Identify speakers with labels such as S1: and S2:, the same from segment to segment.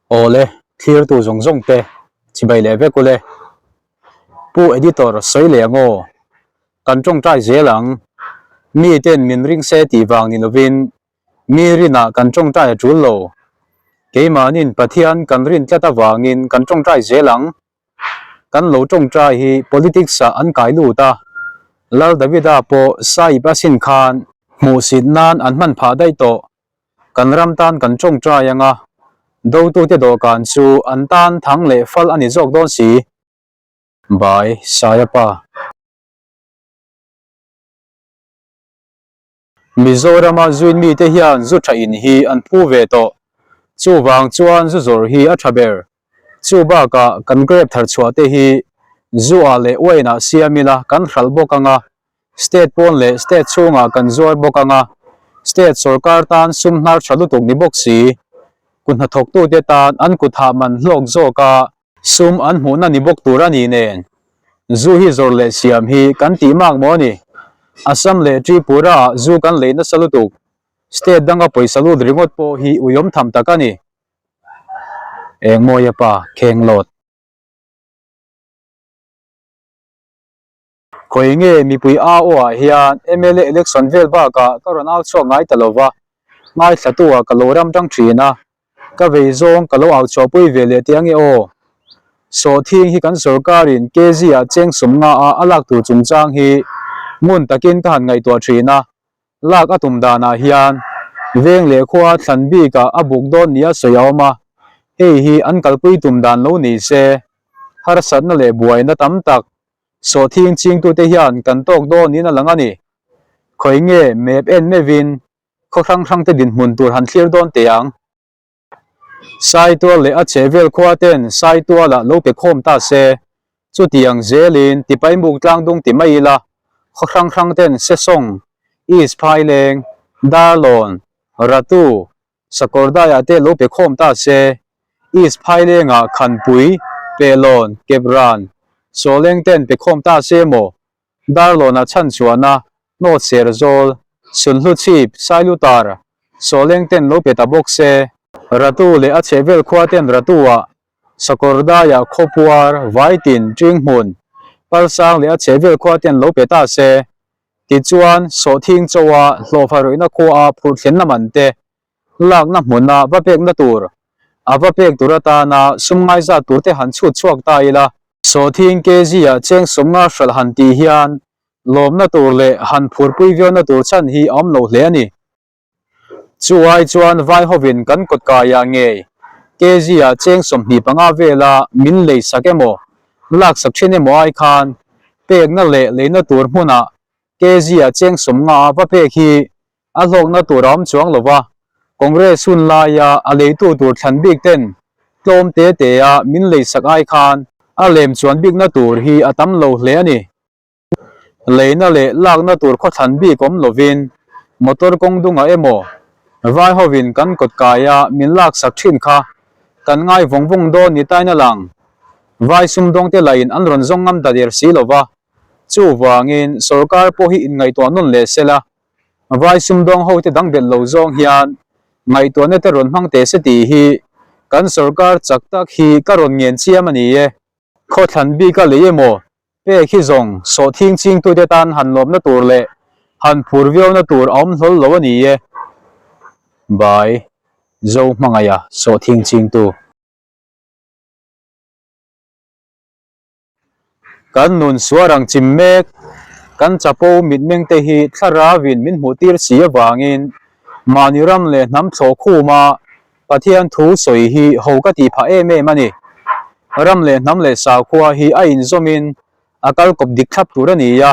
S1: Awle, thlirtu zawng zawng te chibai leh vek ule. Pu Editor sawi leh ang aw. Kan tawngtai zel ang. Mi ten min ring se tih vang ni lovin mi rinah kan tawngtai a tul lo. Keimahnin Pathian kan rin tlat avangin kan tawngtai zel ang. Kan lo tawngtai hi politics ah an kai lut a, Lal Davida pawh Sahib a sin khan hmuhsit nan an hman phah daih tawh. Kan ram tan kan tawngtai anga dotute dawhkan chu an tan thang leh fal a ni zawk dawn si. By Sayapa. Mizorama zuin mite hian zu tha in hi an phu ve tawh. Chuvang chuan zu zawrh hi a tha ber. Chu bakah kan grape thar chhuah te hi zu ah leh wine ah siam ila kan hralh bawk anga, state pawn leh state chhungah kan zuar bawk anga, state sorkar tan sum hnar tha lutuk ni bawk si. Kuthnathawktute tan an kut hah man hlawk zawk a. Sum an hmuhna ni bawk tur a ni nen, zu hi zawrh leh siam hi kan tih mak maw ni? Assam leh Tripura ah zu kan lei nasa lutuk, state danga pawisa lut ringawt pawh hi uiawm tham tak a ni. Engmawia pa kheng lawt. Khawi nge mipui au ah hian mla election vel bakah ka rawn au chhuak ngai ta lova, ngaithlatu ah ka lo ram tang thin a, Ka vei zawng ka lo au chhuahpui ve leh teh ange aw. Sawhthing hi kan sorkarin KG ah cheng sum nga a a lak tur chungchang hi ngun takin ka han ngaihtuah thin a, lak a tum danah hian veng leh khua thlan bikah a buk dawn nia sawi a awm a, hei hi an kalpui tum dan lo ni se harsatna leh buaina tam tak sawhthing chingtute hian kan tawk dawn niin a lang a ni. Khawi nge map en meuhin Khaw hrang hrang te dinhmun tur han thlir dawn teh ang. Saitual leh a chhehvel khua ten Saitualah lo pe khawm ta se, chutiang zelin Tipaimuk tlangdung ti mai ila, khaw hrang hrang ten Sesawng, East Phaileng, Darlawn, Ratu, Sakawrdaiah te lo pe khawm ta se, East Phailengah Khanpui, Pehlawn, Kepran, Sawleng ten pe khawm ta se maw? Darlawna chhanchhuahna, hnawt ser zawl, Sunhlu chhip, Sailutar, Sawleng ten lo pe ta bawk se. Ratu leh a chhehvel khua ten Ratu-ah, Sakawrdaiah Khawpuar, Vaitin, Ṭinghmun, Palsang leh a chhehvel khua ten lo pe ta se. Tichuan, Sawhthing Chawa hlawhfa rawihna khuaa phurhthlenna man te, lakna hmuna va pekna tur, a va pek tur atana sum ngaizat tur te han chhut chhuak ta ila. Sawhthing kg ah cheng sawmnga hralh han tih hian lawmna tur leh han phurpui viauna tur chhan hi a awm lo hle a ni. Chu ai chuan vai hovin kan kawt kaiah ngei kg ah cheng 25 vela min lei sak emaw laksak thin emaw ai khan pekna leh leina tur hmunah kg ah cheng 50 a va pek hi A hlawkna tur a awm chuang lo va, Congress hun laia a leitu tur thlan bik ten tlawm te te a min leisak ai khan a lem chuan bikna tur hi a tam lo hle a ni. Leina leh lakna tur khaw thlan bik awm lovin motor kawng dungah emaw vai hovin kan kawt kaia min laksak thin kha kan ngai vawng vawng dawn ni tain a lang. Vai sumdawngte lahin an rawn zawng ngam ta der si lo va, chuvangin sorkar pawh hi inngaihtuah nawn leh sela Vai sumdawng hote dang belh lo zawng hian ngaihtuahna te rawn hmang teh se tih hi kan sorkar chak tak hi ka rawn ngen chiam a ni e. Khawthlan bik a lei emaw pek hi zawng sawhthing chingtute tan han lawmna tur leh han phur viauna tur a awm hlawl lo a ni e. By Zohmangaia sawhthing chingtu. Kan nun suar ang chim mek, kan chapo mitmeng te hi thlarauin min hmuh tir si avangin mahni ram leh hnam thlawh khuma Pathian thu sawi hi ho ka tih phah em em a ni. Ram leh hnam leh sakhua hi a inzawmin a kal kawp dik thlap tur a ni a,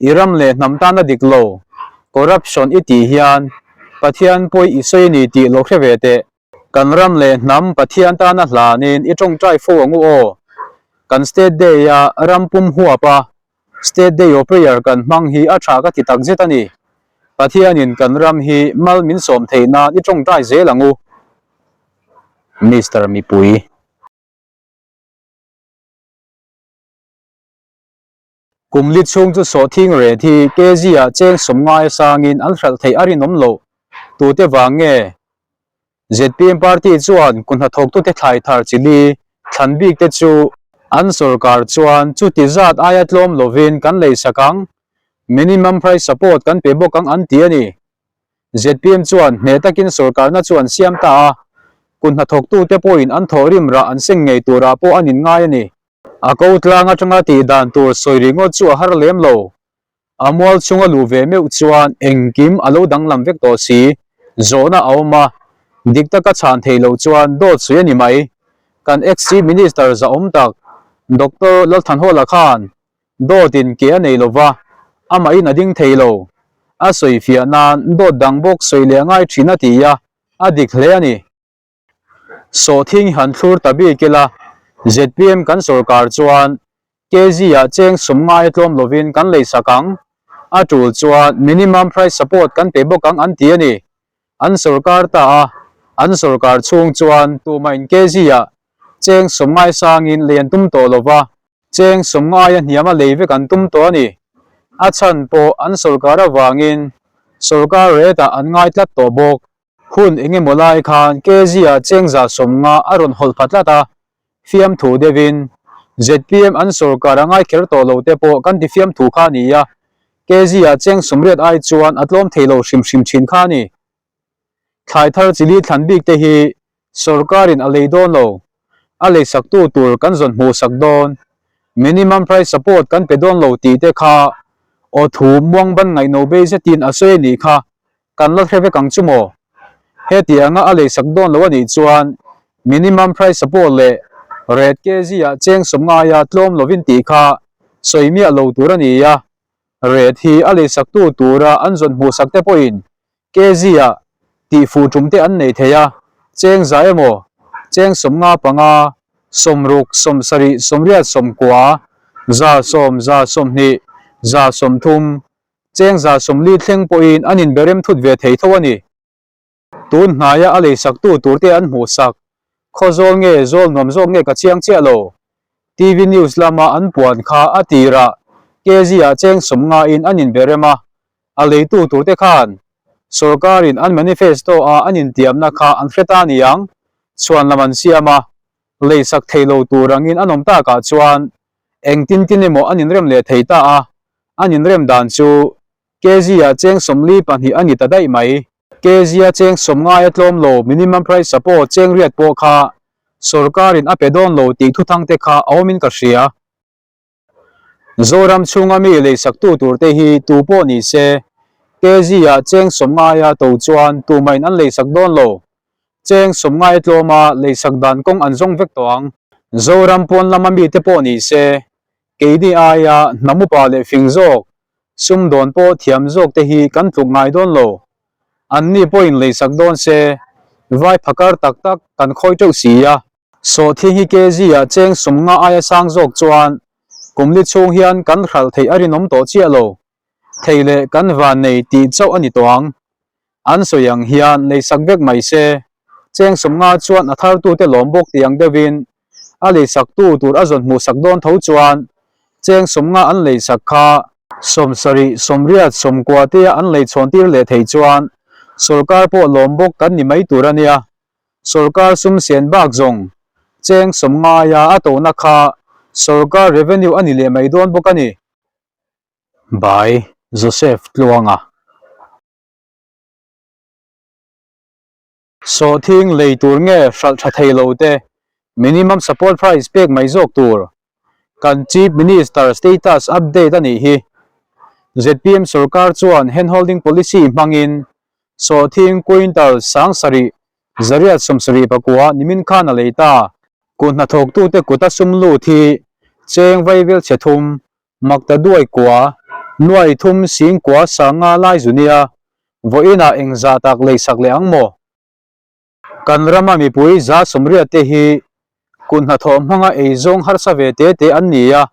S1: i ram leh hnam tana dik lo, corruption i tih hian Pathian pawi i sawi a ni tih lo hre ve teh. Kan ram leh hnam Pathian tana hlanin i tawngtai fo ang u aw. Kan State Day a ram pum huap a State Day of Prayer kan hmang hi a tha ka ti takzet a ni. Pathianin kan ram hi mal min sawm theih nan i tawngtai zel ang u. Mister Mipui. Kum li chhung chu sawhthing ret hi kg ah cheng sawm ngai a sangin an hralh theih a rinawm loh. Tute vang nge? Zpm party chuan kuhnathawktute thlai thar chili thlan bik te chu an sorkar chuan chuti zat aia tlawm lovin kan leisak ang, minimum price support kan pe bawk ang an ti a ni. Zpm chuan hneh takin sorkarna chu an siam ta a, kuhnathawktute pawhin an thawhrim rah an seng ngei turah pawh an inngai a ni. A ko tlang atanga tih dan tur sawi ringawt chu a har lem lo. A mual chhunga luh ve meuh chuan engkim a lo danglam vek tawh si. Zawhna a awm a, dik taka chhan theih loh chuan dawt sawi a ni mai. Kan ex-Chief Minister zahawm tak Doctor Lalthanhawla khan dawtin ke a nei lova, amahin a ding thei lo. A sawi fiah nan dawt dang bawk sawi leh a ngai thin a ti a, a dik hle a ni. Sawhthing han thlur ta bik ila, zpm kan sorkar chuan kg-ah cheng sum ngai tlawm lovin kan leisak ang, a tul chuan minimum price support kan pe bawk ang an ti a ni. An sorkar ta a, an sorkar chhung chuan tumahin kg-ah cheng sum ngai sangin lei an tum tawh lova, cheng sum ngaia hniama lei vek an tum tawh a ni. A chhan pawh an sorkar avangin sorkar rate-ah an ngai tlat tawh bawk. Hun eng emaw lai khan KZ-ah chengza sawmnga a rawn hawlh pha tlat a, fiamthu deuhin zpm an sorkar a ngai kher tawh lo te pawh kan ti fiamthu kha a ni a, KZ-ah cheng sawmriat ai chuan a tlawm thei lo hrim hrim thin kha a ni. Thlai thar chili thlan bik te hi sorkarin a lei dawn lo, a leisaktu tur kan zawn hmuhsak dawn, minimum price support kan pe dawn lo tih te kha aw thu muang ban ngaihno bei zetin a sawi a nih kha. Kan la hre vek ang chu maw? Heti anga a leisak dawn lo a nih chuan minimum price support leh rate kg ah cheng sawm ngaia tlawm lovin tih kha sawi miah lo tur a ni a, rate hi a leisaktu tura an zawn hmuhsak te pawhin kg ah tih fuh tum te an nei thei a, cheng za emaw, cheng 50 panga, 60, 70, 80, 90, 110, 120, 130, Cheng 140 thleng pawhin an inberem thut ve thei tho a ni. Tun hnaia a leisaktu turte an hmuhsak. Khawzawl nge zawl nuam zawk nge ka chiang chiah lo. TV news lama an puan kha a tirah kg-ah cheng 50 in an inberem a, a leitu turte khan sorkarin an manifesto-a an intiamna kha an hre ta niang, chhuan lam an siam a, leisak thei lo tur angin an awm takah chuan engtin tin emaw an inrem leh thei ta a, an inrem dan chu kg-ah cheng 42 a ni ta daih mai. Kg-a cheng 50 a tlawm lo, minimum price support cheng riat pawh kha sorkarin a pe dawn lo tih thuthang te kha a awmin ka hria. Zoram chhunga mi leisaktu turte hi tu pawh ni se, kg-ah cheng 50 a to chuan tumahin an leisak dawn lo. Cheng 50 tlawma leisak dan kawng an zawng vek tawh ang. Zoram pawn lama mite pawh ni se, Keini aia hnam upa leh fing zawk, sumdawn pawh thiam zawk te hi kan tluk ngai dawn lo. Anni pawhin leisak dawn se, vai phakar tak tak kan khawi teuh si a. Sawhthing hi kg-ah cheng 50 aia sang zawk chuan kum li chhung hian kan hralh theih a rinawm tawh chiah lo. Thei leh kan van nei tih chauh a ni tawh ang. An sawi ang hian leisak vek mai se, cheng 50 chuan a thartute lawm bawk tih ang deuhin a leisaktu tur a zawn hmuhsak dawn tho chuan cheng 50 an leisak kha 70, 80, 90 tea an leichhawn tir leh thei chuan sorkar pawh lawm bawk kan ni mai tur a nia. Sorkar sum sen bak zawng cheng 50 aia a tona kha sorkar revenue a ni leh mai dawn bawk a ni. By Joseph Tluanga. Sawhthing lei tur nge hralh tha thei lo te minimum support price pek mai zawk tur kan Chief Minister status update a nih hi. Zpm sorkar chuan handholding policy hmangin sawhthing quintal 7,000 879 nimin khan a lei ta. Kut hnathawktute kuta sum lut hi cheng vaivel chhe thum Makta duai kua, nuai thum sing kua sanga lai zu nia, vawiinah engzah tak leisak leh ang maw? Kan rama mipui 180 te hi kut hnathawh hmanga eizawng harsa ve te te an ni a,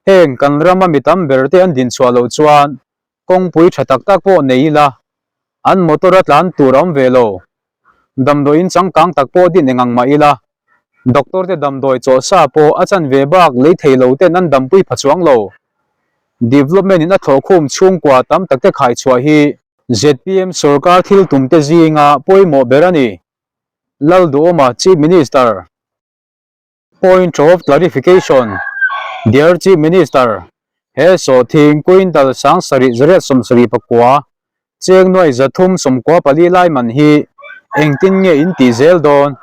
S1: heng kan rama mi tam ber te an dinchhuah loh chuan kawngpui tha tak tak pawh nei ila an motor a tlan tur a awm ve lo. Damdawiin changkang tak pawh din eng ang mah ila, doctor te damdawi chawh sa pawh a chanve bak lei thei lo ten an dampui pha chuang lo. Development in a thlawhkhum chhungkua tam tak te khaichhuah hi zpm sorkar thil tum te zinga pawimawh ber a ni. Lalduhawma Chief Minister. Point of clarification, Dear Chief Minister, he sawhthing quintal 7879 cheng nuai 394 lai man hi engtin nge in tih zel dawn?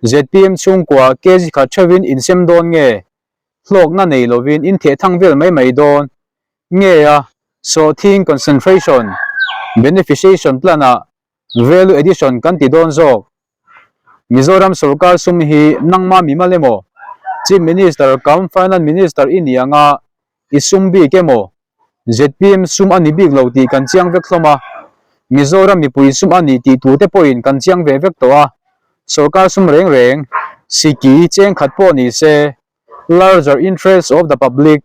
S1: Zpm chhungkua kg khat theuhin in sem dawn nge? Hlawkna nei lovin in theh thang vel mai mai dawn nge a sawhthing concentration beneficiation plan ah Value addition kan ti dawn zawk. Mizoram sorkar sum hi nangma mimal emaw, Chief Minister kam Finance Minister i ni anga i sum bik emaw, zpm sum a ni bik lo tih kan chiang vek hlawm a. Mizoram mipui sum a ni tih tute pawhin kan chiang ve vek tawh a. Sorkar sum reng reng, siki cheng khat pawh ni se, larger interest of the public,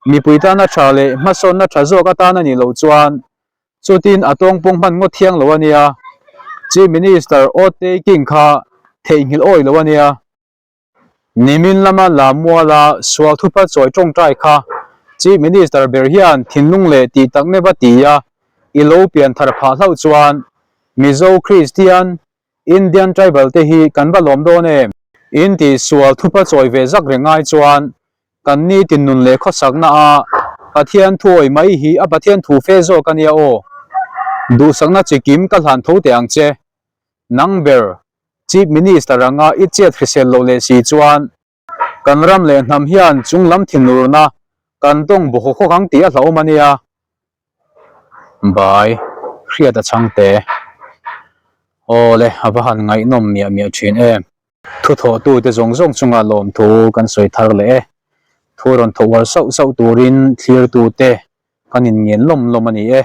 S1: mipui tana tha leh hmasawnna tha zawk atan a nih loh chuan Chutin a tawngpawng hman ngawt thiang lo a nia. Chief Minister oath taking kha theihnghilh awi lo a nia. Nimin lama Lamuala sual thupa chawi tawngtai kha Chief Minister ber hian thinlung leh tih tak neva ti a i lo pian thar phah hlauh chuan Mizo Kristian, Indian Tribal te hi kan va lawm dawn em? In tih sual thupa chawi ve zak reng ai chuan Kan ni tin nun leh khawsakna a Pathian thu awih mai hi a Pathian thu fe zawk a nia aw. Duhsakna chi kim ka hlan tho teh ang che. Nang ber, Chief Minister anga i chet hrisel loh leh si chuan kan ram leh hnam hian chunglam thinurna kan tawng bu khawk khawk ang tih a hlauhawm a nia. Bai, hriat a chhang te. Aw le, a va han ngaihnawm miah miah thin em. Thuthawhtute zawng zawng chunga lawmthu kan sawi thar leh e. Thu rawn thawh uar sauh sauh turin thlirtute kan inngen lawm lawm a ni e.